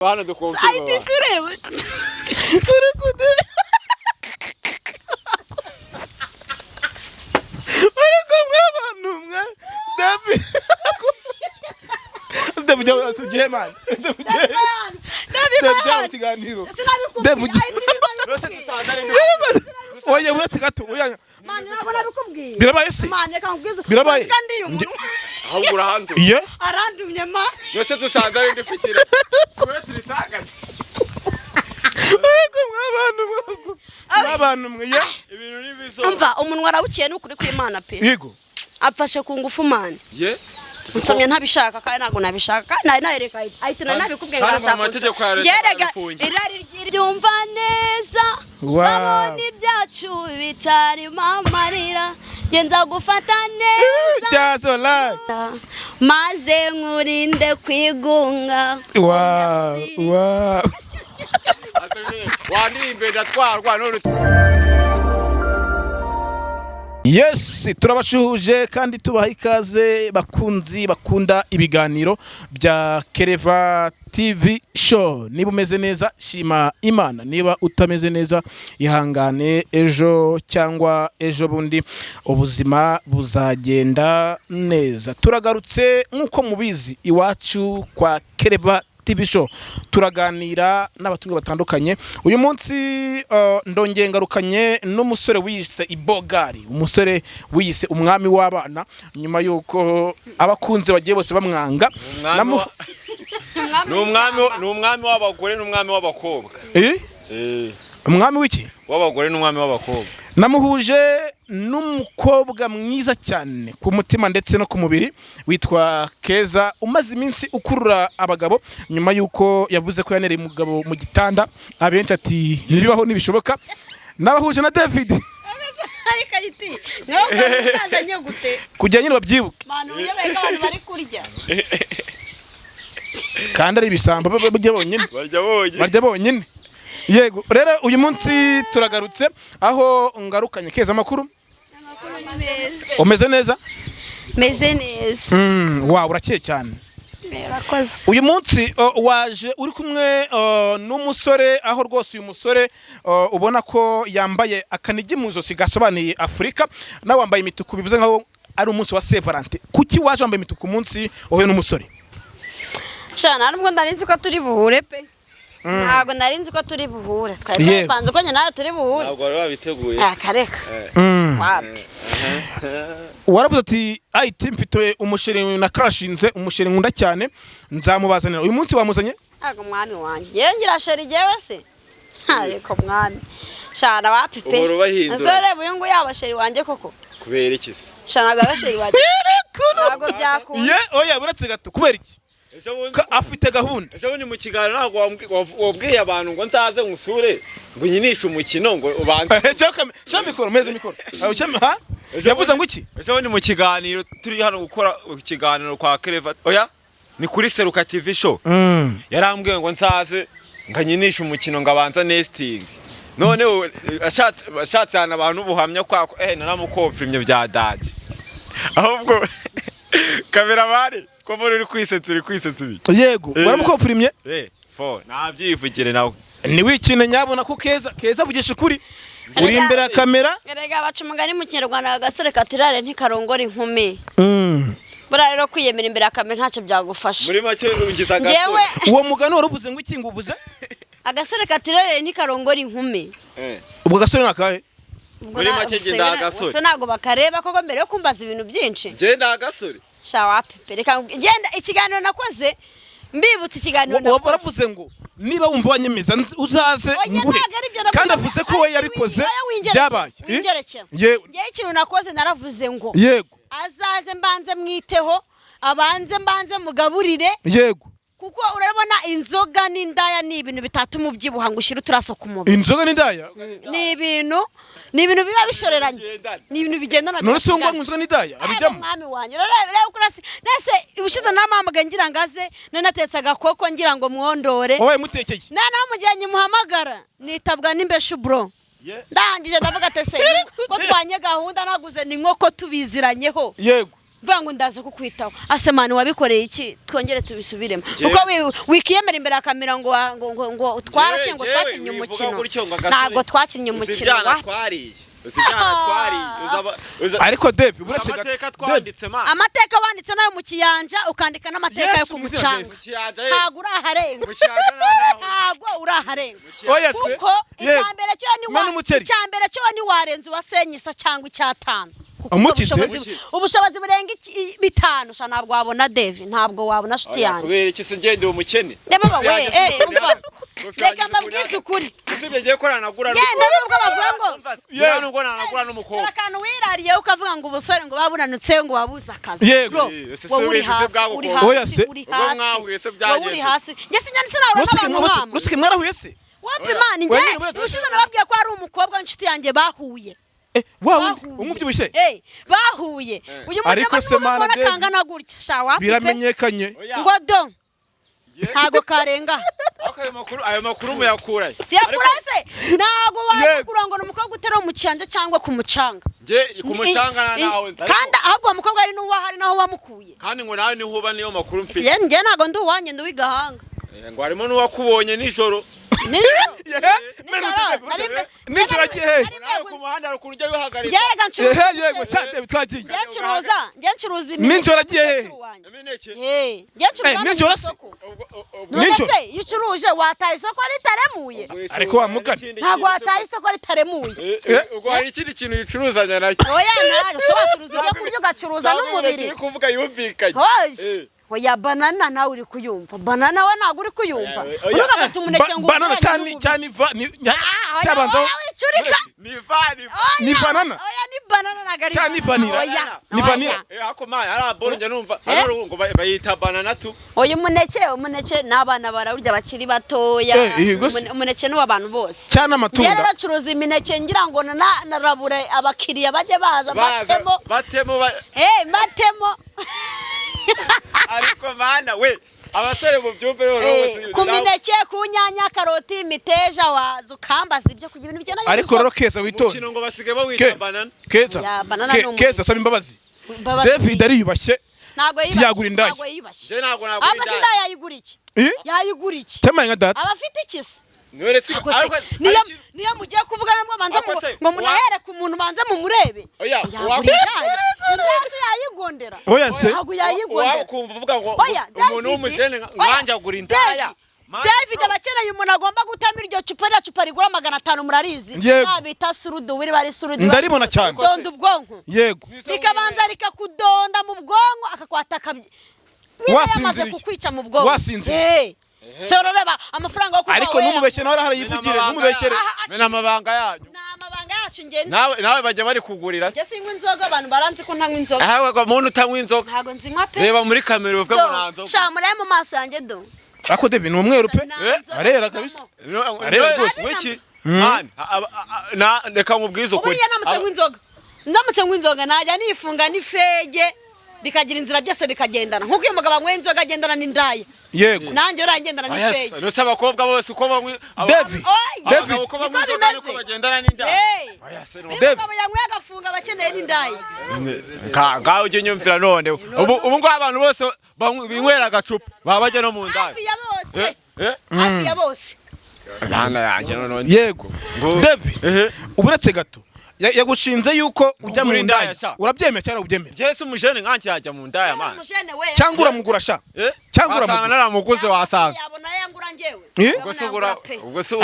Hano dukonfirma. Ahita isi ureba. Uri kude uri kumwe abantu mwe David David tugiye man David David mu kiganiro David Rwose dusanze ari oya uretse gato oya. Mani, ntabwo nabikubwiye. Birabaye se? Mani, reka nkubwize. Birabaye. Kandi uyu muntu ahubwo urahandumye. Ye. Arandumye mani. Rwose dusanze ari ndufitira. Siwe turisanganye. Uri kumwe abantu mwe abantu mwe ye. Ibintu ni bizo. Umva, umunwa arawuciye n'ukuri kw'Imana pe. Yego. Apfashe ku ngufu mani. Ye. Nsomye ntabishaka kandi ntabwo nabishaka kandi nari nayereka ahita nari nabikubwiye ngo Kandi arashaka mu mategeko ya leta Yerega barabifungiye. irari ryumva neza. Wow. Babona ibyacu bitarimo amarira ngenza gufata neza cyazo live. Maze nkurinde kwigunga. Wow, wow. Wandirimbe ndatwarwa none. Yes, turabashuhuje kandi tubaha ikaze bakunzi bakunda ibiganiro bya Kereva TV Show. Niba umeze neza shima Imana, niba utameze neza ihangane, ejo cyangwa ejo bundi ubuzima buzagenda neza. Turagarutse nk'uko mubizi iwacu kwa Kereva TV Show turaganira n'abatunga batandukanye. Uyu munsi ndongeye ngarukanye n'umusore wiyise Ibogari, umusore wiyise umwami w'abana nyuma y'uko abakunzi bagiye bose bamwanga. Umwami ni umwami w'abagore n'umwami w'abakobwa. Eh? Eh. Umwami w'iki? W'abagore n'umwami w'abakobwa. Namuhuje n'umukobwa mwiza cyane ku mutima ndetse no ku mubiri witwa Keza, umaze iminsi ukurura abagabo nyuma y'uko yavuze ko yanereye umugabo mu gitanda, abenshi ati ntibibaho ntibishoboka. Nabahuje na David. Ariko ayiti niyo mpamvu gute? Kugira nyine babyibuke. Bantu uyobewe ko abantu bari kurya. Kandi ari ibisambo barya bonyine. Barya bonyine. Barya bonyine, yego. Rero uyu munsi turagarutse aho ngarukanye Keza. Amakuru? Umeze neza? Meze neza. Wawe urakeye cyane. Murakoze. Uyu munsi waje uri kumwe n'umusore, aho rwose uyu musore ubona ko yambaye akanigi mu ijosi gasobanuye Afurika, nawe wambaye imituku bivuze nkaho ari umunsi wa Saint Valentin. Kuki waje wambaye imituku umunsi uhuye n'umusore? Sha, nta nubwo nari nzi ko turi buhure pe, ntabwo nari nzi ko turi buhure, twari twapanze ko njye nawe turi buhure. Ntabwo wari wabiteguye. Ah, kareka wapi. Waravuze ati ayiti mfite umusheri na karashinze umusheri nkunda cyane nzamubazanira. Uyu munsi wamuzanye? Ntabwo mwami wanjye, yewe ngira sheri jyewe se? Ariko mwami shana wapi pe. Uhora ubahindura. Ese reba uyu nguyu yaba sheri wanjye koko? Kubera iki se? Shana ntabwo aba sheri wanjye, ntabwo byakunda. Ye, oya, buretse gato, kubera iki? Ejo bundi Afite gahunda. Ejo bundi mu kiganiro ntabwo wabwiye abantu ngo nzaze ngusure ngo unyinishe umukino ngo ubanze. Shyira mikoro meze mikoro. Ha? Yavuze ngo iki? Ejo bundi mu kiganiro turi hano gukora ikiganiro kwa Kereva, oya, ni kuri Seruka TV Show, yarambwiye ngo nzaze nkanyinishe umukino ngo abanza nesting. None ubu, ashatse ahantu abantu ubuhamya kwako naramukomfirmye bya daje. Ahubwo kameramani ko mbona uri kwisetsa ibiki? Yego. Waramukomfirimye? Fo nabyivugire nawe. Ntiwikine nyabona ko Keza, Keza avugisha ukuri uri imbere ya kamera. Erega baca umugani mu Kinyarwanda, agasore katirare ntikarongora inkumi. Buriya rero kwiyemera imbere ya kamera ntacyo byagufasha. Muri make ungize Njyewe agasore. Uwo mugani wari uvuze ngo iki? Ngo uvuze? Agasore katirare ntikarongora inkumi. Ubwo gasore ni akahe? Ubwo Muri make njye ndi agasore. Gusa ntabwo bakareba koko mbere yo kumbaza ibintu byinshi. Njye ndi agasore. Sha wapi pe, reka genda ikiganiro nakoze mbibutse ikiganiro nakoze. Waravuze ngo niba wumva wanyemeza uzaze Oya, ngure. ntabwo ari ibyo navuze. Kandi avuze ko we yabikoze. Oya, wingerekera, Byabaye. Eh? wingerekera. Yewe. Njyewe ikintu nakoze naravuze ngo azaze mbanze mwiteho, abanze mbanze mugaburire, kuko urabona inzoga n'indaya ni ibintu bitatuma ubyibuha ngo ushyire uturaso ku mubiri. Inzoga n'indaya? Ni ibintu biba bishoreranye. Bigendana. Ni ibintu bigendana. None se ngo bigasigana. inzoga n'indaya abijyamo? Mwami wanjye, urareba reba uko urasi nese ubushize namuhamagaye ngira ngo aze, nari natetse agakoko ngira ngo mwondore. Wabaye mutekeye? Noneho mu gihe nyimuhamagara nitabwa n'imbeshu bro. Ndangije ndavuga ati se ko twanye gahunda naguze ni inkoko tubiziranyeho. Mvuga ngo ndaza kukwitaho. Ase man, wabikoreye iki? Twongere tubisubiremo, kuko wikiyemera imbere ya kamera ngo ngo twarakinnye, ngo twakinnye umukino. Ntabwo twakinnye umukino wa Twariye, uzi ibyana twariye. Ariko Dave, uretse Amateka twanditse, man. Amateka wanditse nayo mu kiyanja, ukandika n'amateka yo Yesu, ku mu izina mucanga. Mu kiyanja, eh. Ntabwo uraharenga. Mu kiyanja naho. Ntabwo uraharenga. Oya se. Kuko icya mbere cyo ni Mena umuceri. Icya mbere cyo ni warenza uwasenyisa cyangwa icyatanu. Kuko Umuki se? Ubushobozi burenga 5 sha, ntabwo wabona Devi, ntabwo wabona shuti yanjye. Kubera iki se ngende umukene? Reba we, umva, reka mbabwize ukuri. Usibye ngiye ko nanagura Genda, nubwo bavuga ngo yewe, nubwo nanagura n'umukobwa. Dore akantu wirariye, ukavuga ngo ubusore ngo babunanutse, ngo babuze akazi. Yego. Bro, Ese se wowe uri wese se hasi, bwabo uri ko- Oya hasi, se. uri Ubwo hasi. mwahuye se Wowe byagenze? uri hasi, njye sinjya sinahura n'abantu nk'amwe. Rusike, mwarahuye se? Wapi man, njye Wenyine ubushize nababwiye ko hari umukobwa w'inshuti yanjye bahuye. Wa wundi Bahuye. umubyibushye? Bahuye uyu muntu. Ariko se mana, Mana, David, kangana gutya sha, wapi pe. Biramenyekanye. Oya. Ngo do ntago karenga. Ariko ayo makuru muyakurahe? Tuyakura se? Ntago waza Yego. kurongora umukobwa utari mu kiyanja cyangwa ku mucanga. Nge ku mucanga na nawe nzi, ariko- Kandi ahubwo uwo mukobwa ari n'uwahari naho wamukuye. Kandi ngo nawe niho uba, niyo makuru mfite. Njye ntago ndi uwanjye, ndi uw'igahanga. Ngo harimo n'uwakubonye nijoro. Nijoro. Mena Nijoro, umuceri. nari Nijoro agiye hehe? Nawe ku muhanda hari ukuntu ujya wihagarika. Njye reka ncuruza. Ehe, yego cyane, David, twagiye. Njye ncuruza imineke. Nijoro agiye hehe? Imineke. Njye ncuruza hano mu Nijoro se? isoko. Ubwo None Nijoro? se iyo ucuruje wataye isoko ritaremuye? Ariko wa mugani. Ikindi Ntabwo kintu se- wataye isoko ritaremuye. Ubwo hari ikindi kintu yicuruzanya nacyo. Oya, ntayo so wacuruza ibyo kurya, ugacuruza Ntabwo n'umubiri. uri kuvuga yumvikanye. Hoje oya, banana nawe uri kuyumva, banana we ntabwo uri kuyumva. Oya, oya. Uri umuneke ngo Banana ugereranye cyane n'umubiri. Cyane va ni Ah, oya, cyabanzaho. oya, wicurika. Ni vani. Oya, Ni banana? Oya, ni banana, ntabwo ari Cyangwa ni banana. vanilla? Oya, Ni oya. vanilla? Ako man ari aboro njya numva hano ngo bayita banana tu. Oya, umuneke n'abana barawurya bakiri batoya. Yego se. Umuneke ni uw'abantu bose. Cyane Njye amatunda. rero ncuruza imineke ngira ngo narabure abakiriya bajye baza Baza batemo. Batemo Matemo. Ariko mana we, abasore mu byumve rero bose. Ku mineke, ku nyanya, karoti, imiteja, waza ukambaza ibyo kurya, ibintu bigendanye Ariko rero Keza, witonde. Umukino ngo basigaye bawita banana. Keza. Ya, banana ni umubiri. Keza, saba imbabazi. Imbabazi. David ariyubashye. Ntabwo yiyubashye. Siyagura indaya. Ntabwo yiyubashye. Njye ntabwo nagura Ahubwo se indaya. indaya yayigura iki? Eh? Yayigura iki? Temaye nka data. Aba afite iki se? None se Ako se, ariko niyo niyo mugiye kuvuga namwe banza Ako se, ngo munahere ku muntu, banze mumurebe. Oya, Yagura indaya? Indaya se yayigondera? Oya se. Ntabwo yayigondera. Waba ukumva uvuga ngo Oya, umuntu David, w'umujene oya, nkanjye agura indaya. Man, David bro. aba akeneye umuntu agomba gutama iryo cupa, ririya cupa rigura 500, murarizi? Yego. Bita surudu wiri bari surudu. Ndaribona cyane. Donda ubwonko. Yego. Rikabanza rikakudonda mu bwonko, akakwataka nyine yamaze Wasinziriye. kukwica mu bwonko. Wasinziriye. Se urareba amafaranga yo kuba Ariko ntumubeshye, nawe arahari yivugire, ntumubeshyere. Mena amabanga yanyu. Ni amabanga yacu ngenda. Nawe bajya bari kugurira. Njye sinywa inzoga, abantu baranzi ko ntanywa inzoga. Ahawe ngo muntu utanywa inzoga. Ntabwo nzinywa pe. Reba muri kamera uvuga ngo nta nzoga. Sha, murebe mu maso yanjye do. Ariko David ni umweru pe. Nta nzoga Arera nzibamo. kabisa. Areba rwose. Wiki man, na reka nkubwize Ubu ukuri. niyo namutse nywa inzoga, ndamutse nywa inzoga najya nifunga n'ifege, bikagira inzira byose bikagendana, nk'uko iyo mugabo anyweye inzoga agendana n'indaya. Yego. Nanjye urangendana n'ifege. Nose abakobwa bose uko banywa David. Oya. David. Abagabo uko banywa Niko inzoga niko bimeze. bagendana n'indaya. Hey. Oya se, Iyo David. umugabo yanyweye agafunga aba akeneye n'indaya. Ngaho ujye unyumvira none ubu ngubu abantu bose binywera agacupa baba bajya no mu ndaya. Hafi ya bose. Eh? Hafi ya bose. Mana yanjye, none Yego. David, Ehe. uburetse gato, yagushinze yuko ujya mu Ugura indaya, ndaya. sha. Urabyemera cyangwa ubyemera? Njye se umujene nkanjye yajya mu ndaya, man? Umujene we. Cyangwa uramugura sha? Eh? Cyangwa Wasanga uramugura. naramuguze, wasanga. Yabona yangura njyewe. Eh? Ubwo se ugura, ubwo se Ah,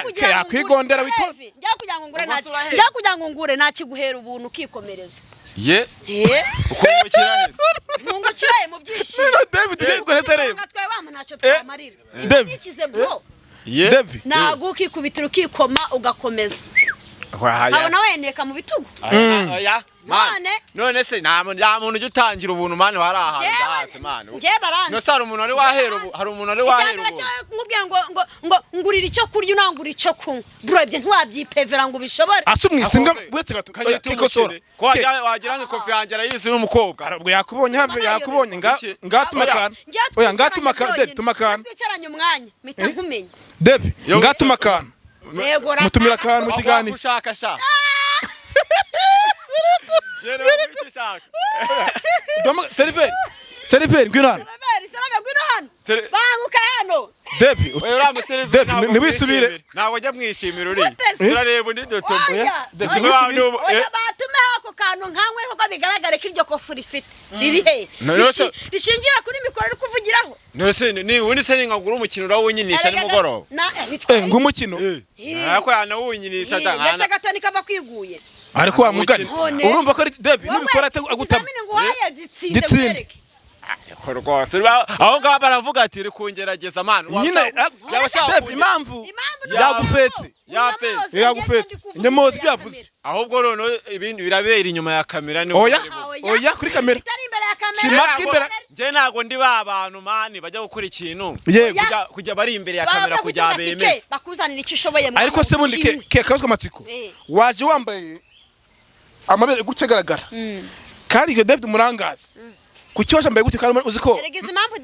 ugura. Yakwigondera wito- Njya kugira ngo ngure Ubwo nta se urahera. njya kugira ngo ngure nakiguhera ubuntu ukikomereza. Ye. Eh? Ukungukira neza. Ntungukira mu byishimo. David, yego, neza. Nka twe wa ntacyo twamarira. David. Ikize bro. Ye. David. Ntabwo ukikubitira ukikoma ugakomeza. Nkabona weneka mu bitugu. Oya, man. None? None se nta muntu ujya utangira ubuntu, man, wari ahantu ndahazi, man. Njyewe baranzi. None se hari umuntu wari wahera ubu, hari umuntu wari wahera Icyambere ubu? cyo nkubwiye ngo ngurira icyo kurya, unangura icyo kunywa, bro, ibyo ntiwabyipevera ngo ubishobore. Asa umwisi mbwa, uretse gato. Kanyita Ikosora. umukene. Ko wagira ngo ikofi yanjye arayizi n'umukobwa. Ubwo yakubonye, have yakubonye nga Iki? ngatuma Oya. akantu. Njyewe Oya, ngatuma akantu, twicaranye David, tuma akantu. Twicaranye umwanya mpita nkumenya. David, Yo. ngatuma akantu. Yego ra. Mutumira akantu mu kiganiro. Ushaka sha. Yewe, icyo ushaka. Seriveri, seriveri, ngwino hano. Seriveri, seriveri, ngwino hano. Banguka hano. Devi. Oya, uriya museriveri Devi, ntabwo ntiwisubire. mwishimira. Ntabwo ajya mwishimira uriya. Gute se? Turareba undi dutume. Oya, Dutume oya. wa wundi Oya, batumeho ako kantu nkanywe kuko bigaragare ko iryo kofu rifite riri he? No, no, Rishingiye kuri mikoro uri kuvugiraho. None se ni ubundi se ningagura umukino urawunyinisha Erega nimugoroba? Bitwaye Eh, ngumukino. Ariko yanawunyinisha iki? da. Mbese gatoni kava kwiguye. Ariko wa mugani None. urumva ko ari Devi Wowe, nubikora agutama. ikizamini nguhaye gitsinde. Gitsinde. Nkwereke. Ariko rwose aho ngaho baravuga ati uri kungerageza man. Nyine Yaba ashaka Devi, impamvu impamvu Impamvu ni yagufetse. Yafetse. Yagufetse, nyamozi byavuze. Ahubwo noneho ibindi birabera inyuma ya kamera ni Oya. Oya. Oya, kuri kamera. Itari imbere ya kamera. Simaka imbere. Njye ntabwo ndi ba bantu man bajya gukora ikintu Yego. Oya. Kujya bari imbere ya Baba kamera kujya bakubwira ati, bemeze. "Ke, bakuzanira icyo ushoboye mwana Ariko se bundi ke kimwe." ke kabazwa amatsiko. Waje wambaye amabere gutya agaragara kandi iyo David murangazi, kuki waje wambaye gutya kandi uzi ko Erega izi impamvu,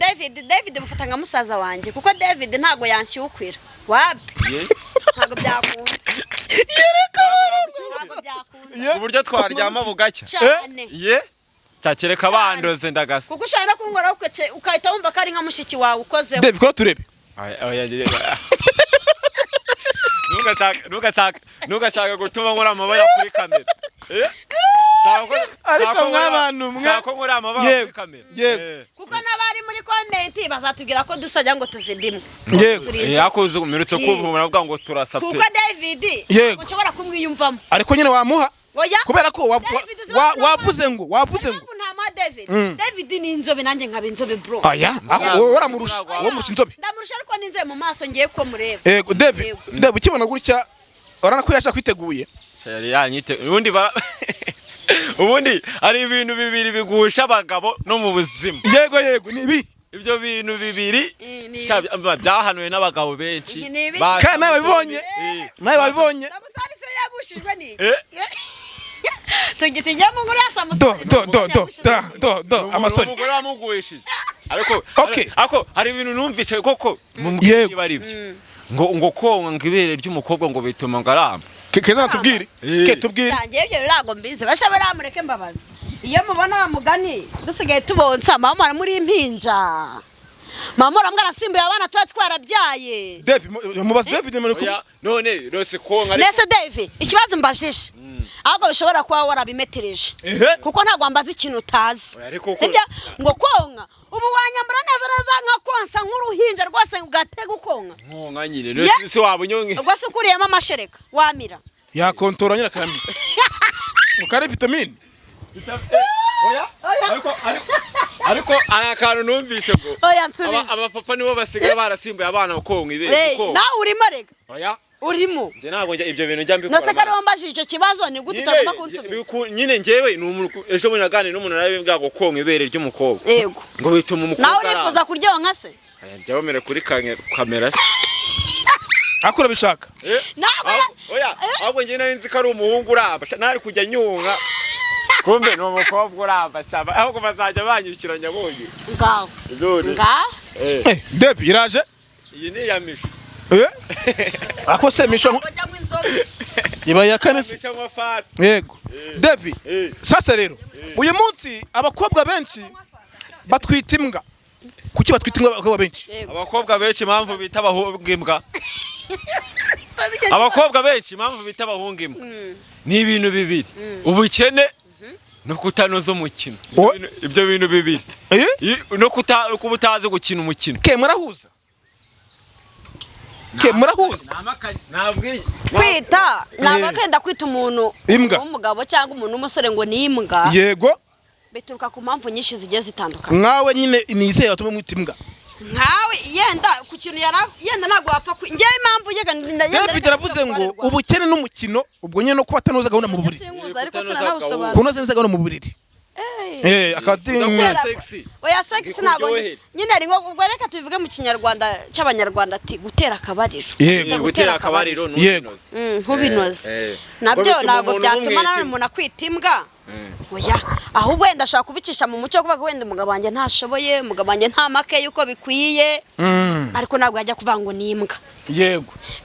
David mufata nka musaza wanjye kuko David ntabwo yanshyukwira wapi. Ntabwo byakunda, ntabwo byakunda. Uburyo twaryama bugacya. Cyane. Ye cyakereka bandoze ndagasa. Kuko ushobora no kunkoraho ukahita wumva ko ari nka mushiki wawe ukozeho. David, kora turebe. Oya, oya, oya. Ntugashake gutuma nkora amabara kuri kamera. Eh? Ariko Shaka ko mw'abantu mwe- shaka ko nkora amabara Yego, kuri kamera. yego. Kuko n'abari muri comment bazatubwira ko dusajya ngo tuve ndimwe. Yego. Turi Yakuze umerutse kumva umuntu avuga ngo turasa pe. Kuko David Yego. ntabwo nshobora kumwiyumvamo. Ariko nyine wamuha. Oya. Kubera ko David, uzi impamvu wavuze ngo Impamvu ntamuha David, David ni inzobe nanjye nkaba inzobe, bro. Aya, wowe waramurusha, wowe murusha inzobe. Ndamurusha ariko ninzobe mu maso ngiye ko mureba. Yego David. Yego. David, ukibona gutya urabona ko yashaka kwiteguye. Yari yanyite ubundi ubundi hari ibintu bibiri bigusha abagabo no mu buzima. Yego, ni ibi. Ibyo bintu bibiri Ni sha, byahanuwe n'abagabo benshi. Ni ibiki? Kandi nawe wabibonye. Nawe wabibonye. Samusoni se yagushijwe n'iki? Eh? Tujye mu nkuru ya Do Samusoni. do do do dra do do amasoni. Umugore wamugwishije ariko Okay. ariko hari ibintu numvise koko mu Yego. niba ari byo ngo konka ngo ibere ry'umukobwa ngo bituma ngo aramba. Keza natubwire. Ke tubwire. Cyanjye ibyo ntabwo mbizi, basha baramureke mbabaza. Iyo mubona wa mugani dusigaye tubonsa mama muri impinja, mama uramwe arasimbuye abana tuba twarabyaye. David, mubaze David muri Oya, none rose konka ariko Nese David, ikibazo mbajije ahubwo bishobora kuba warabimetereje kuko ntabwo wambaza ikintu utazi. Oya, ariko Sibyo ngo konka ubu wanyambura neza neza nka konsa nk'uruhinja rwose ugatega ukonka. Nkonka nyine rose se waba unyonke. Ubwo se ukuriyemo amashereka wamira? Yakontora nyine akamira ngo kare vitamine. Oya, ariko hari akantu numvise ngo Oya, nsubiza. Abapapa nibo basigaye barasimbuye abana konka ibere Eh, kuko nawe urimo rega. Oya. Urimo. Njye ntabwo njya ibyo bintu njya mbikora. Nose ko ariwo mbajije icyo kibazo, ni gute utagomba kunsubiza? Nyine njyewe ni umuntu ejo bundi naganiriye n'umuntu narabibwira ngo konka ibere ry'umukobwa Yego. ngo bituma umukobwa Nawe urifuza kuryonka se? Aya, njya bamera kuri kamera se. Ariko urabishaka. Eh, Ntabwo oya, ahubwo njye nari nzi ko ari umuhungu uramba sha, nari kujya nyunga kumbe ni umukobwa uramba sha, ahubwo bazajya banyishyura nyabonye. Ngaho. None Ngaho. Eh, David iraje. Iyi ni iya misho. Eh, ako se misho Bajya mu inzoga. iba ya kane se. Misho nka fata. Yego David. Sasa rero uyu munsi abakobwa benshi batwita imbwa. Kuki batwita imbwa abakobwa benshi? Yego. Abakobwa benshi impamvu bita abahungu imbwa, abakobwa benshi impamvu bita abahungu imbwa ni ibintu bibiri: ubukene no kutanoza umukino. Ibyo bintu bibiri. Eh? No kuba utazi gukina umukino. Ke murahuza, ke murahuza. Kwita ntabwo kenda kwita umuntu Imbwa. w'umugabo cyangwa umuntu w'umusore ngo ni imbwa bituruka ku mpamvu nyinshi zigiye zitandukanye. Nkawe nyine nizeye watuma mwita imbwa. Nkawe yenda ku kintu yara yenda ntabwo wapfa ngewe impamvu yega yenda. David aravuze ngo ubukene n'umukino, ubwo nyine no kuba atanoza gahunda mu buriri. Sinkuza ariko sinanawusobanura. Kunoza neza gahunda mu buriri, akaba Kudakora ati sexy. Oya, sex ntabwo Ikuryohere. nyine ari ngo ubwo reka tubivuge mu Kinyarwanda cy'Abanyarwanda ati gutera akabariro. Yego. Gutera akabariro Yego. ntubinoze. Ntubinoze. Ngo Nabyo bituma ntabwo umuntu byatuma umwita nawe imbwa. umuntu akwita imbwa. Oya, ahubwo wenda ashaka kubicisha mu mucyo kuvuga ko wenda umugabo wanjye ntashoboye, umugabo wanjye nta make y'uko bikwiye, ariko ntabwo yajya kuvuga ngo ni imbwa.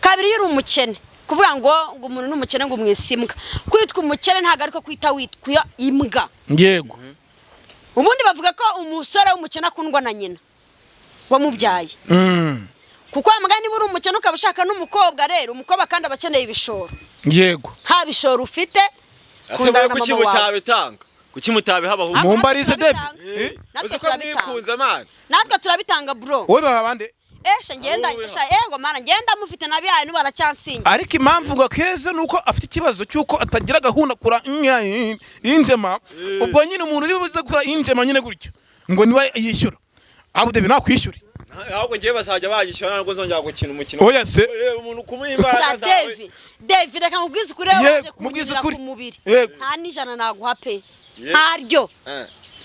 Kabiri, iyo uri umukene, kuvuga ngo umuntu ni umukene ngo umwise imbwa, kwitwa umukene ntabwo ariko kwita witwa imbwa. Ubundi bavuga ko umusore w'umukene akundwa na nyina wamubyaye. Kuko wa mugani, niba uri umukene ukaba ushaka n'umukobwa, rero umukobwa kandi aba akeneye ibishoro. Nta bishoro ufite, Ese kundana mwe na kuki mama wawe. mutabitanga? Kuki mutabiha abahungu? Ahubwo Mumbarize, natwe David. turabitanga. Natwe Uzi ko turabitanga. mwikunze, man. Natwe turabitanga, bro. Wowe baha bande? Esha, ngenda. Wowe. Sha, ego mana, ngenda mufite nabihaye n'ubu baracyansinga. Ariko impamvu ngo Keza ni uko afite ikibazo cy'uko atagira gahunda kura injema. Ubwo nyine umuntu uri buze kura injema nyine gutyo ngo niwe yishyura, abo David nakwishyure. Ahubwo ngewe bazajya bagishyura, ntabwo nzongera gukina umukino. Oya se. Umuntu kumuha imbaraga Sha zawe. David, David, reka nkubwize ukuri. Yego, Waje mubwize kunyurira ukuri. ku mubiri. Nta n'ijana naguha pe. Ntaryo.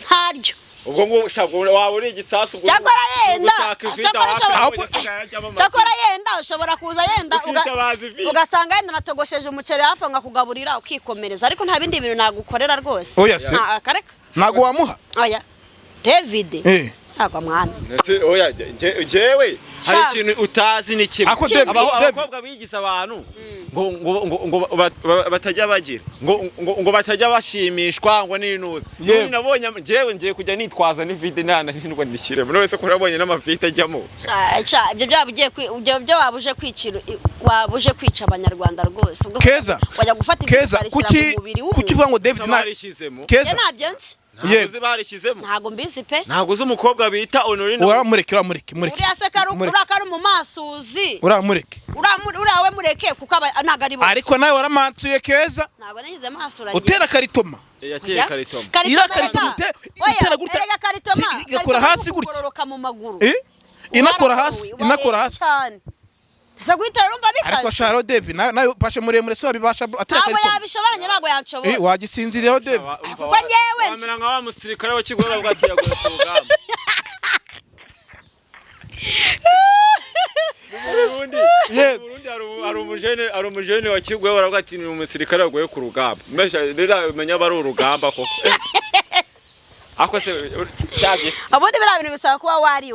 Ntaryo. Ubwo ngo shabwo waba uri igisasu ubwo. Cyakora yenda, Gushaka ivide cyakora hafi, ushobora- ahubwo isigaye ajyamo amagi. Cyakora yenda ushobora kuza yenda Ukitabaza ivide. ugasanga yenda natogosheje umuceri hafi ngakugaburira ukikomereza, ariko nta bindi bintu nagukorera rwose. Oya se. Akareka. Ntabwo wamuha? Oya, David. Ntabwo mwana. Ndetse oya, njyewe hari Sha. ikintu utazi ni kimwe. Ako David, David. Abakobwa bigize abantu ngo batajya bagira ngo batajya bashimishwa ngo n'inuza. Yewe. None nabonye njyewe ngiye kujya nitwaza n'ivide ntananirwa nishyiremo. None se ko nabonye n'amavide ajyamo? Sha, sha, ibyo byaba ugiye ibyo byo waba uje kwicira, waba uje kwica Abanyarwanda rwose. Ubwo se Keza. wajya gufata ibintu Keza, ukarishyira kuki mu mubiri kuki w'umuntu? uvuga ngo David na Barishyizemo. Keza. Njye ntabyo nzi. Ntabwo Yego. uzi barishyizemo. Ntabwo mbizi pe. Ntabwo uzi umukobwa bita Honorine? Uramureke, uramureke, mureke. Uriya se kari Mureke. uriya kari mu masuzi. Uramureke. Uriya we mureke, kuko ntabwo ari bose. Ariko nawe waramansuye, Keza. Ntabwo nagize maso uragira. Utera karitoma. Yateye karitoma. Iriya karitoma itera gutya, Erega karitoma igakora karitoma hasi ni gutya. ukugororoka mu maguru. Inakora hasi, Waragorowe, inakora hasi. cyane. Ese guhita urumva Ariko bikaze? sharo David nawe pashe muremure so wabibasha bro, atera Ntabwo karitoma. yabishobora, njye ntabwo yanshobora. Wagisinziriyeho, David. Kuko njyewe wamera nka wa musirikare wa Kigali bavuga ati yaguye ku rugamba. Mu Burundi, Yego. mu Burundi hari umujene wa Kigwe baravuga ati ni umusirikare waguye ku rugamba. Mbese rero menya aba ari urugamba koko. Ako se cyabye. Ubundi biriya bintu bisaba kuba wariye,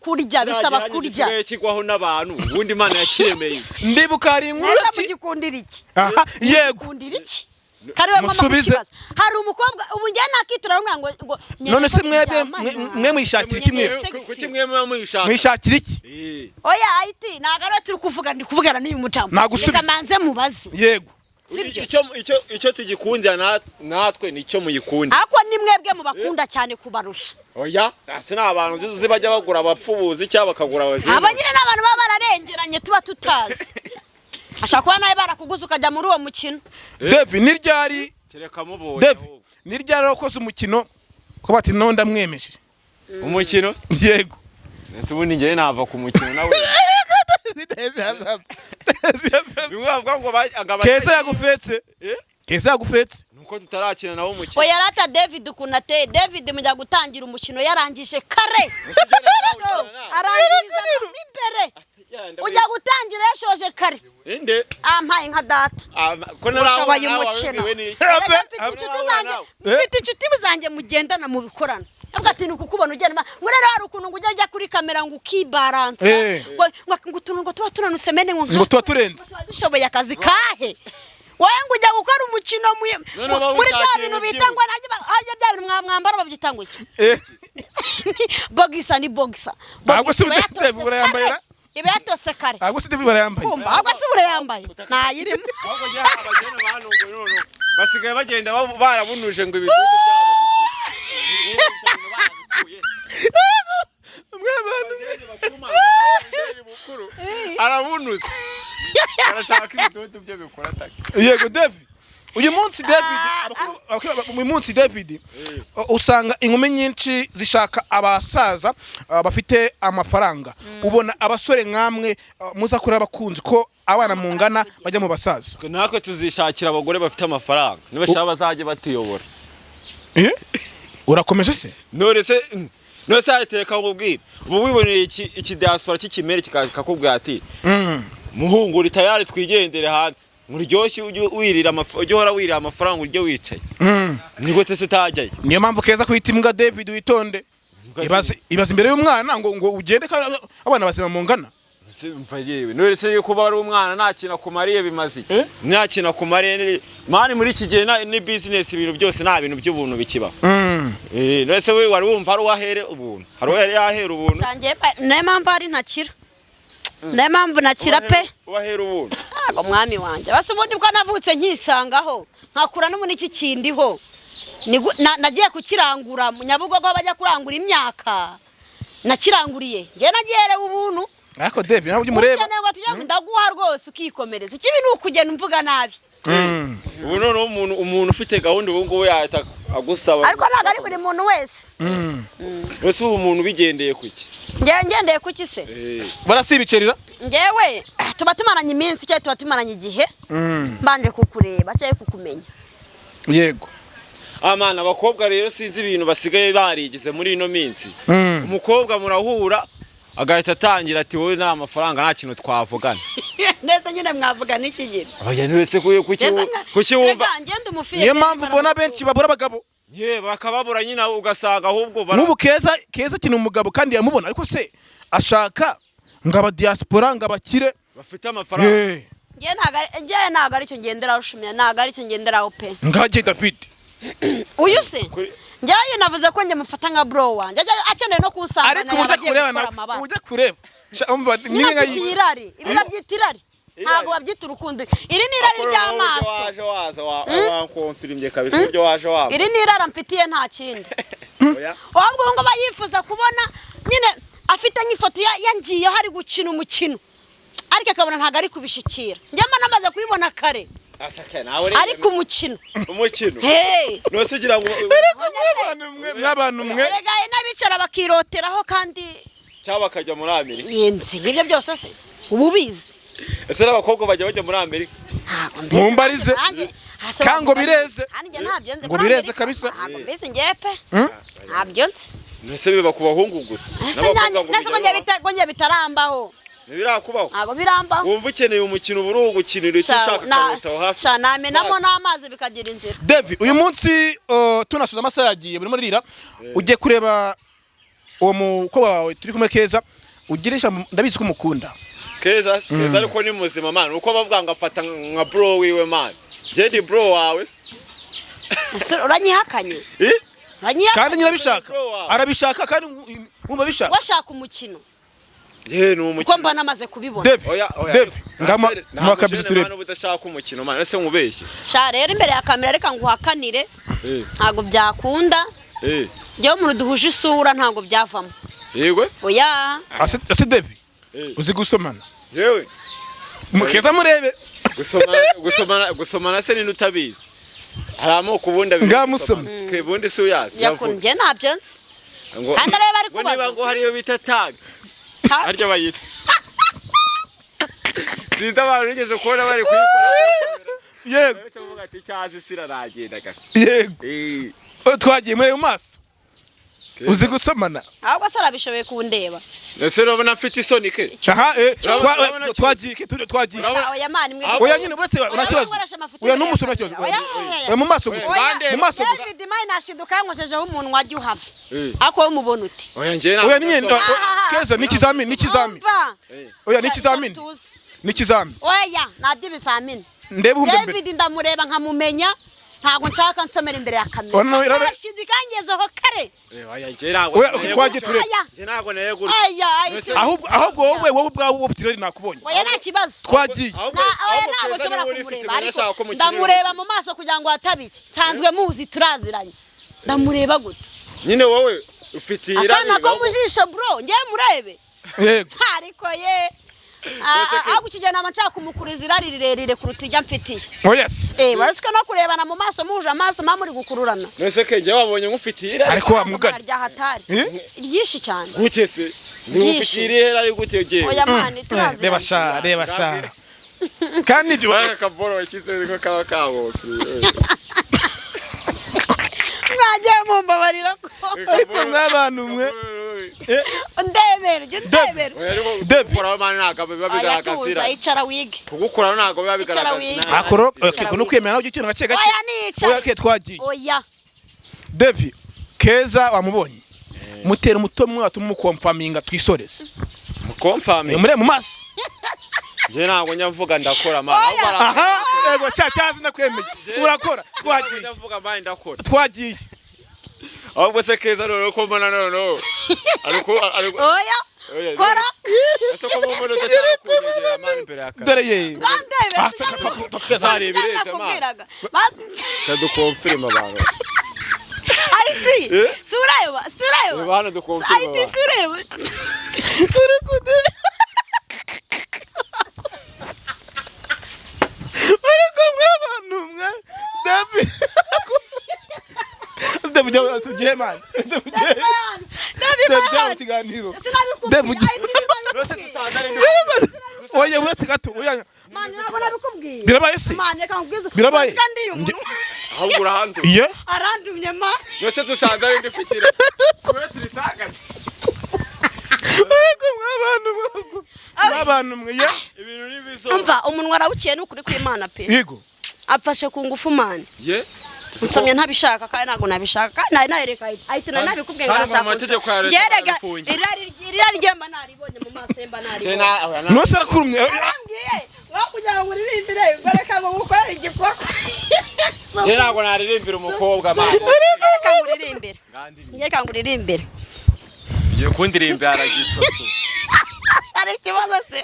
kurya bisaba kurya. Gisigaye kigwaho n'abantu, ubundi Imana yakiremeye. Ndibuka hari inkuru Neza. ki Mugikundira iki? Aha, yego. Mugikundira iki? Kari we ngomba Musubize. kukibaza. Hari umukobwa ubu njye nakitura rumwe ngo None se mwebwe turyamana. mwe mwishakira iki mwebwe? Sexy. Kuki mwe muba muyishaka? Mwishakira iki? Oya, ayiti ntabwo ariwe turi kuvuga, ndi kuvugana n'uyu mucamu. Nagusubiza. Reka manze mubaze. Yego. Sibyo? Icyo tugikundira natwe nicyo muyikundira. Ariko ni mwebwe mubakunda cyane kubarusha. Oya, ese ni abantu uzi bajya bagura abapfubuzi cyangwa bakagura abajene? Aba nyine ni abantu baba bararengeranye tuba tutazi. Ashobora kuba nawe barakuguza ukajya muri uwo mukino. David, ni ryari? Kereka mubonye David, ahubwo. ni ryari wakoze umukino ko bati no ndamwemeje? Umukino? Yego. Ese ubundi njyewe nava ku mukino nawe bimwe bavuga ngo Keza yagufetse. Eh? Keza yagufetse. Nuko tutarakina nawe umukino. Oya rata, David ukuntu ateye, David mujya gutangira umukino yarangije kare, arangiriza mo imbere, ujya gutangira yashoje kare. Inde? Ampaye nka data. Ko Ushoboye nawe umukino. wabibwiwe n'iki? Erega mfite inshuti zanjye, Eh? mfite inshuti zanjye mugendana mu bikorano. Avuga ati ni ukukubona ugenda ngo rero hari ukuntu ngo ujya kuri kamera ngo ukibaransa, ngo utuntu ngo tuba tunanutse mene ngo Ngo tuba turenze. ngo tuba dushoboye akazi kahe wowe, ngo ujya gukora umukino None uba muri bya wishakiye bintu bita ibyibushye. ngo harya bya bintu mwambara babyita ngo iki? Bogisa ni bogisa. Ntabwo se Bogisa iba yatose David urayambaye kare. Iba yatose kare. Ntabwo se David barayambaye? Kumva ahubwo se urayambaye ntayirimo. Ahubwo njye hari abajene bantunguye noneho basigaye bagenda barabunuje ngo ibidudu byabo bikure. Abajene bakuru, umujene mukuru arabunuze, arashaka ibidudu bye bikora ataka. Yego David, uyu munsi David, uyu munsi David, usanga inkumi nyinshi zishaka abasaza bafite amafaranga. Ubona abasore nkamwe muzakora abakunzi ko abana mungana bajya mu basaza? Natwe tuzishakira abagore bafite amafaranga, nibashaka bazajye batuyobora. Eh? Urakomeje se? None se yatereka nkubwire, ubu wiboneye iki diaspora cy'ikimere kikakubwira ati muhungu, uri tayari twigendere hanze muryoshye, ujye wirira ujye uhora wirira amafaranga, ujye wicaye, ni gute se utajyayo? Niyo mpamvu Keza kwita imbwa. David, witonde. Ibaze, ibaze imbere y'umwana ngo ugende kandi abana bazima mungana. Se mva yewe, none se kuba ari umwana nta kintu akumariye bimaze iki? Nta kintu akumariye man, muri iki gihe ni business, ibintu byose nta bintu by'ubuntu bikibaho. None se we wari wumva hari uwahere ubuntu, hari uwahere yahera ubuntu? Shanjye, niyo mpamvu ari ntakira, niyo mpamvu ntakira pe. Uwahera ubuntu? Ntabwo, mwami wanjye. Basi ubundi bwo navutse nkisangaho, nkakura n'ubu iki kindiho. Nagiye kukirangura mu Nyabugogo, aho bajya kurangura imyaka, nakiranguriye njye, nagiherewe ubuntu. Ariko David ntabwo ujya umureba. Ukeneye ngo tujye, ndaguha rwose ukikomereza. Ikibi ni ukugenda umvuga nabi. Ubu noneho umuntu ufite gahunda ubu ngubu yahita agusaba. Ariko ntabwo ari buri muntu wese. Ese ubu umuntu ubigendeye kuki? Njyewe ngendeye kuki se? Barasibicerera. Njyewe tuba tumaranye iminsi cyangwa tuba tumaranye igihe, mbanje kukureba cyangwa kukumenya. Amana, abakobwa rero sinzi ibintu basigaye barigize muri ino minsi. Umukobwa murahura agahita atangira ati: "Wowe nta mafaranga, nta kintu twavugana." Ndetse nyine mwavugana iki gihe? Oya, nturetse kuki wumva Ngenda umufiye. Niyo mpamvu ubona benshi babura abagabo. Ye, bakababura nyine, ugasanga ahubwo Nk'ubu Keza, Keza akina umugabo kandi yamubona, ariko se ashaka ngo aba diaspora, ngo abakire bafite amafaranga. Njye ntabwo aricyo ngenderaho, shumira, ntabwo aricyo ngenderaho pe. Ngajye David. Uyu se? Kuri Njyewe navuze ko njye mufata nka bro wanjye. Ajya akeneye no kunsangana, Ariko uburyo yaba agiye akureba gukora nawe amabara. Uburyo akureba. Umva, Nyine ni nka afite irari, ibi babyita irari, ntabwo babyita urukundo, iri ni irari ry'amaso. Waje waza wankonfirmye kabisa uburyo waje waba. Iri ni irara mfitiye, nta kindi. Oya. Ahubwo ngo aba yifuza kubona nyine afite nk'ifoto yangiyeho ari gukina umukino, ariko akabona ntabwo ari kubishikira. Njye mba namaze kubibona kare. Asaka nawe. Ariko umukino. Umukino. Hey. Nose ugira ngo Mw'abantu mwe. Erega hari n'abicara bakiroteraho kandi. Cyangwa bakajya muri Amerika. Nzi nk'ibyo byose se uba ubizi? Ese n'abakobwa bajya muri Amerika? Ntabwo mbizi. Mumbarize. Hasi Kandi ngo bireze. Kandi njye ntabyo nzi Ngo muri bireze Amerika. kabisa. Ntabwo mbizi njye pe, ntabyo nzi. Ese biba ku bahungu gusa? Ese N'abakobwa nyange ngo nese ko bijya njye bibaho? ko njye bitarambaho. Ntibirakubaho? Ntabwo birambaho. Wumva ukeneye umukino, uba uri ugukinira icyo ushaka, ukarota aho hafi. Sha, namenamo n'amazi bikagira inzira. David, uyu munsi tunasoza, amasaha yagiye, burimo rira, ugiye kureba uwo mukobwa wawe turi kumwe, Keza, ugire ijambo, ndabizi ko umukunda. Keza, Keza ariko ni muzima man, uko bavuga ngo afata nka bro wiwe man, njye ndi bro wawe se. Ese uranyihakanye? Eh? Uranyihakanye? Kandi nyine abishaka. Bro wawe. Arabishaka kandi wumva abishaka. Washaka umukino. Ye, ni Kuko umukino. mba namaze kubibona. David, Oya, oya. David, ngama mwakabizi turebe. Turebe udashaka umukino man, ese nkubeshye? Sha, rero imbere ya kamera reka nguhakanire. Ntabwo byakunda. Njyewe umuntu duhuje isura ntabwo byavamo. Yego se. Oya. Ase David, uzi gusomana? Yewe. Mukeza murebe. Gusomana se ninde utabizi? Hari amoko ubundi abiri. Ngamusoma. Ke ubundi si uyazi? Yakunda, njye ntabyo nzi. Ngo Kandi areba ari ngo niba kubaza. ngo hariyo bita tag, harya bayita, sinzi, abantu nigeze kubona bari kuyikora. Uretse kuvuga ati cyazi siraragenda gasa. Oh, twagiye, murebe mu maso, uzi gusomana? Ahubwo se arabishoboye kundeba? Ese urabona mfite isoni ke? Aha. Urabona Twagiye ke, twagiye. Urabona- Oya man, mwe. Oya nyine, uretse nta kibazo. nkoresha amafuti Oya, imbere ya n'umusoma kamera. kibazo. Oya, oya, Oya, mu maso gusa. Oya. Mu maso gusa. David mine nashiduka yankoshejeho umunwa, ajya uhava. Eh. Ariko wowe umubona ute? Oya, njye Oya nyine. Ahaha. Keza, ni ikizamini, ni ikizamini. Umva. Oya, ni ikizamini. Tuzi. Ni ikizamini. Oya, ntabyo ibizamini. Ndebe uhumbe mbere. David ndamureba nkamumenya, ntabwo nshaka nsomera imbere ya kamera. Oya, no, Nashiduka yangezeho kare. Oya, njye ntabwo Oya, neye twagiye gutyo. turebe. Oya. Njye ntabwo neye gutyo. Oya. Ahubwo wowe ubwawe uba ufite irari, nakubonye. Oya, nta kibazo. Twagiye. Ahubwo Oya, ahubwo ntabwo Keza nshobora niwe urifite, kumureba, mbere ariko ashaka ko mukinira ndamureba umukino. mu maso kugira ngo hatabike. Nsanzwe muzi, turaziranye, ndamureba gute? Nyine wowe ufite irari. Akana ko mu jisho, bro, ngewe murebe. Ariko ye, ahubwo icyo gihe naba nshaka kumukuriza irari rirerire kuruta iryo amfitiye. Oh yes. Waretse no kurebana mu maso, muhuje amaso, muba muri gukururana. Nese ke njye wabonye nk'ufitiye irari? Ariko wa mugani. Rya hatari. Eh? Ryinshi cyane. Gute se? Ni Byinshi. ufitiye irihe rari gute ugiye? Oya man, Reba turaziranye. sha, reba sha, kandi ibyo Aka kaboro washyize niko kaba kabopye. Mwagiye mumbabarira ko. Ariko mw'abantu mwe. Ndebera, jya undebera. Dave. Kugukoraho man ntabwo biba Oya, bigaragaza tuza, irari. icara wige. Kugukoraho ntabwo biba Icara bigaragaza. wige. Akoro okay, no kwemera nawe ujya gake gake. Oya, nicara. Oya ke, twagiye. Oya. David, Keza wamubonye, mutera umutomwe watuma umukomfaminga, twisoreze. Confirm. Mure mu maso. Njye ntabwo njya mvuga, ndakora, man. Ahubwo Aha, yego sha, cyazi ndakwemeye, urakora. Twagiye. Njya mvuga, man, ndakora. Twagiye. Ahubwo se Keza, noneho ko mbona noneho ariko ariko Oya. Oya, Kora. Ese ko mbona udashaka kunyegera, man, imbere ya kamera? Dore ye. Ndandebe. Ah, Zareba irenze, man. Kadukonfirma abantu. Ayiti. Eh? Sureba, sureba. Reba hano, dukonfirma Ayiti. abantu. Sureba. Uri kude, ariko mwe abantu mwe, David, David, jya tugiye, man, David, David. David, jya mu kiganiro. Sinabikubwiye. David. Rwose dusanze ari Oya, uretse gato, oya. Man, ntabwo nabikubwiye. Birabaye se? Man, reka nkubwize. Birabaye. Kandi uyu muntu Ahubwo urahanze. Ye. Arandumye, man. Rwose dusanze ari ndufitira. Siwe turisanganye. Ariko mwe abantu mwe, mwe abantu mwe, ye. Ibintu ni bizo. Umva, umunwa arawuciye, ni ukuri kw'Imana pe. Yego. Apfashe ku ngufu, man. Ye. Nsomye ntabishaka, kandi ntabwo nabishaka, kandi nari nayereka ahita nari nabikubwiye ngo Kandi arashaka mu mategeko ya leta Ngerega barabifungiye. Irari rye mba naribonye mu maso ye, mba naribonye. Nose arakurumye. Arambwiye ngo kugira ngo uririmbire ngo reka ngo ngukorere igikorwa. Njye ntabwo naririmbira umukobwa, man. Reka ngo uririmbire, reka ngo uririmbire. Ngiye kundirimbira aragitoso. Hari ikibazo se?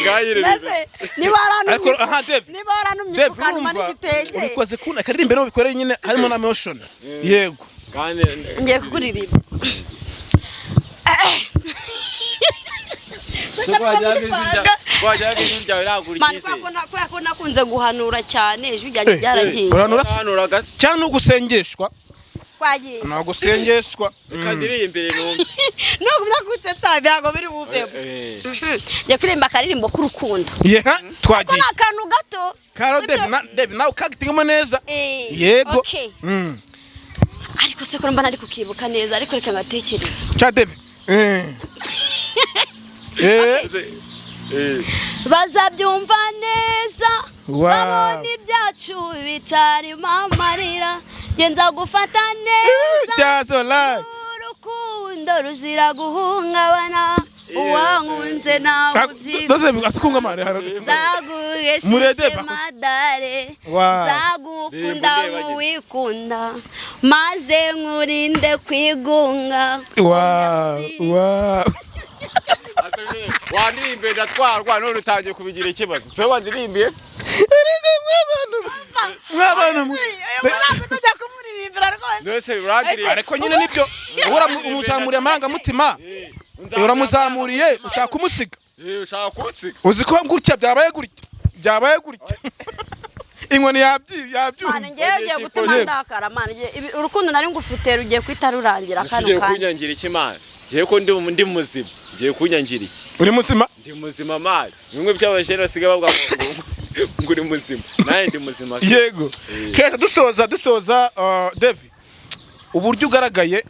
Ngayiririmbe. Mbese niba Ariko warantumye, aha, David, niba warantumye David, ukantuma urumva n'igitenge. Ubikoze kuna akaririmbe no bikore nyine harimo na motion, yego. Kandi Ngiye kukuririmba. Wajya ijwi ryawe nagura Man, kubera icyizere. ko kubera ko nakunze guhanura cyane, ijwi ryanjye ryaragiye. Uranura se? Hanura se? Cyangwa nugusengeshwa? Twagiye. Nagusengeshwa. Reka ndirimbire numve. Nugumya kunsetsa ntabwo biri buvemo. Ngiye kuririmba akaririmbo k'urukundo. Ye, Ko twagiye. ni akantu gato. Karo. Sibyo? David, na David nawe kagitingamo neza. Yego. Okay. Ariko se ko mba nari kukibuka neza, ariko reka ngatekereze. Cha David. Bazabyumva neza Wow. babona ibyacu bitarimo amarira, ngenza gufata neza. Cyazo live. Urukundo ruzira guhungabana, uwankunze nawe ubyibuha. Doze asukunga mare. Nzaguheshishe Murede. madare. Wow. Nzagukunda Ndeba. nk'uwikunda, maze nkurinde kwigunga. Wow. Wandirimbiye ndatwarwa, none utangiye kubigira ikibazo. So wandirimbiye se? Erega mw'abantu mw'abantu mwe. Uyu ntabwo tujya kumuririmbira rwose. Nose urandirimbira. Ariko nyine nibyo, umuzamuriye amarangamutima, uramuzamuriye, ushaka kumusiga. Eh, ushaka kunsiga. Uzi ko gutya byabaye, gutya byabaye gutya, inkoni yabyi Mwana, yabyumva. ngewe ugiye gutuma Yego. ndakara, mwana. Urukundo nari ngufite rugiye guhita rurangira Ese kano ugiye kanya. kunyangira iki, man? Ngiye ko ndi muzima. Ngiye kunyangira iki? Uri muzima. Ndi muzima, man. Bimwe by'abajene basigaye bavuga ngo uri muzima. Nanjye ndi muzima. Yego Keza, dusoza, David, uburyo ugaragaye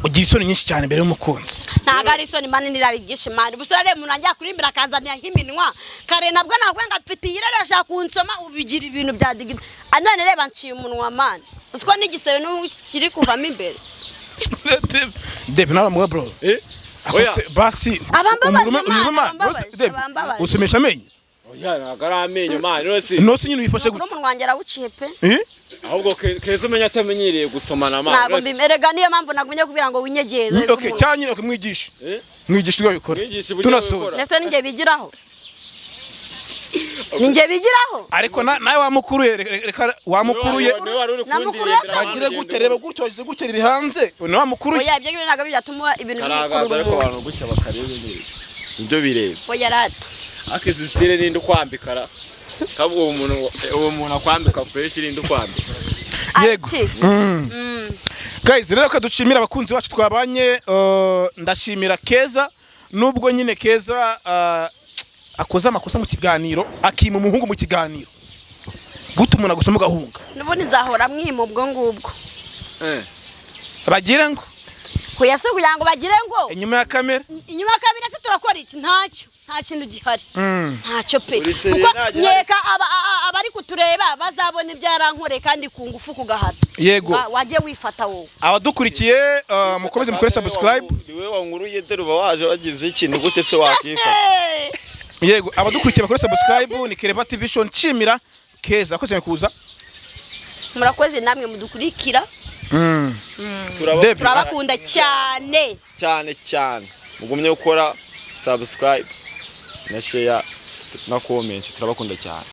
ugira isoni nyinshi cyane imbere y'umukunzi. Ntabwo ari isoni, man, nirarigisha, man. Gusa urareba umuntu ajya kurimbira akazanira nk'iminwa kare, nabwo navuga ngo afite iyi ashaka kunsoma, ubigira ibintu bya digida. None reba nciye umunwa, man, uziko n'igisebe n'ubu kiri kuvamo imbere. David nawe muwe, bro. Eh? Oya. Akose basi. Abambabaje, umuntu man, umuntu man, abambabaje, Rwose, David, abambabaje. usomesha amenyo. Oya, ntabwo ari amenyo, man. Nose Nose nyine uyifashe Nukuri gute? umunwa wanjye arawuciye pe. Eh? Ahubwo Keza umenya atamenyereye gusomana, man. Ntabwo Nose mbimerega, niyo mpamvu nagumye kubwira ngo winyegeze. Okay, cyangwa nyine ukamwigisha. Eh? Mwigisha uburyo babikora. Mwigisha uburyo Tunasoza. babikora. Ndetse ninjye bigiraho, ninjye bigiraho. Ariko nawe wamukuruye, reka wamukuruye. Niwe wari uri Namukuruye kundirimbira, se? man, Agire ugenda gutya, reba gutya, wagize gutya, riri hanze ni wamukuruye. Oya, ibyo ngibyo ntabwo byatuma ibintu Karagaza bikurura ariko umuntu. abantu gutya bakarebe neza. Nibyo birenze. Oya rata. Ariko izi style ninde ukwambika ra? Kavuga uwo muntu akwambika fresh, ninde ukwambika? Yego. Ati Guys, rero ko dushimira abakunzi bacu twabanye, ndashimira Keza, nubwo nyine Keza akoze amakosa mu kiganiro, akima umuhungu mu kiganiro. Gute umuntu agusoma ugahunga? N'ubundi nzahora mwima ubwo ngubwo. Eh. Bagira ngo Hoya, si kugira ngo bagire ngo inyuma ya kamera. Inyuma ya kamera se turakora iki? Ntacyo. Nta kintu gihari, ntacyo pe. Uri seriye, Kuko nta gihari. nkeka abari kutureba bazabona ibyo yarankoreye kandi ku ngufu, ku gahato. Yego. Wajye wifata wowe. Abadukurikiye, mukomeze mukore subscribe. Niwe wankuruye, dore uba waje wagize ikintu gute se wakifata? Yego, abadukurikiye bakore subscribe. Ni Kereva TV Show. Nshimira Keza akoze kuza. Murakoze namwe mudukurikira. David. Turabakunda cyane. Cyane cyane mugumye gukora subscribe na share na comment. Turabakunda cyane.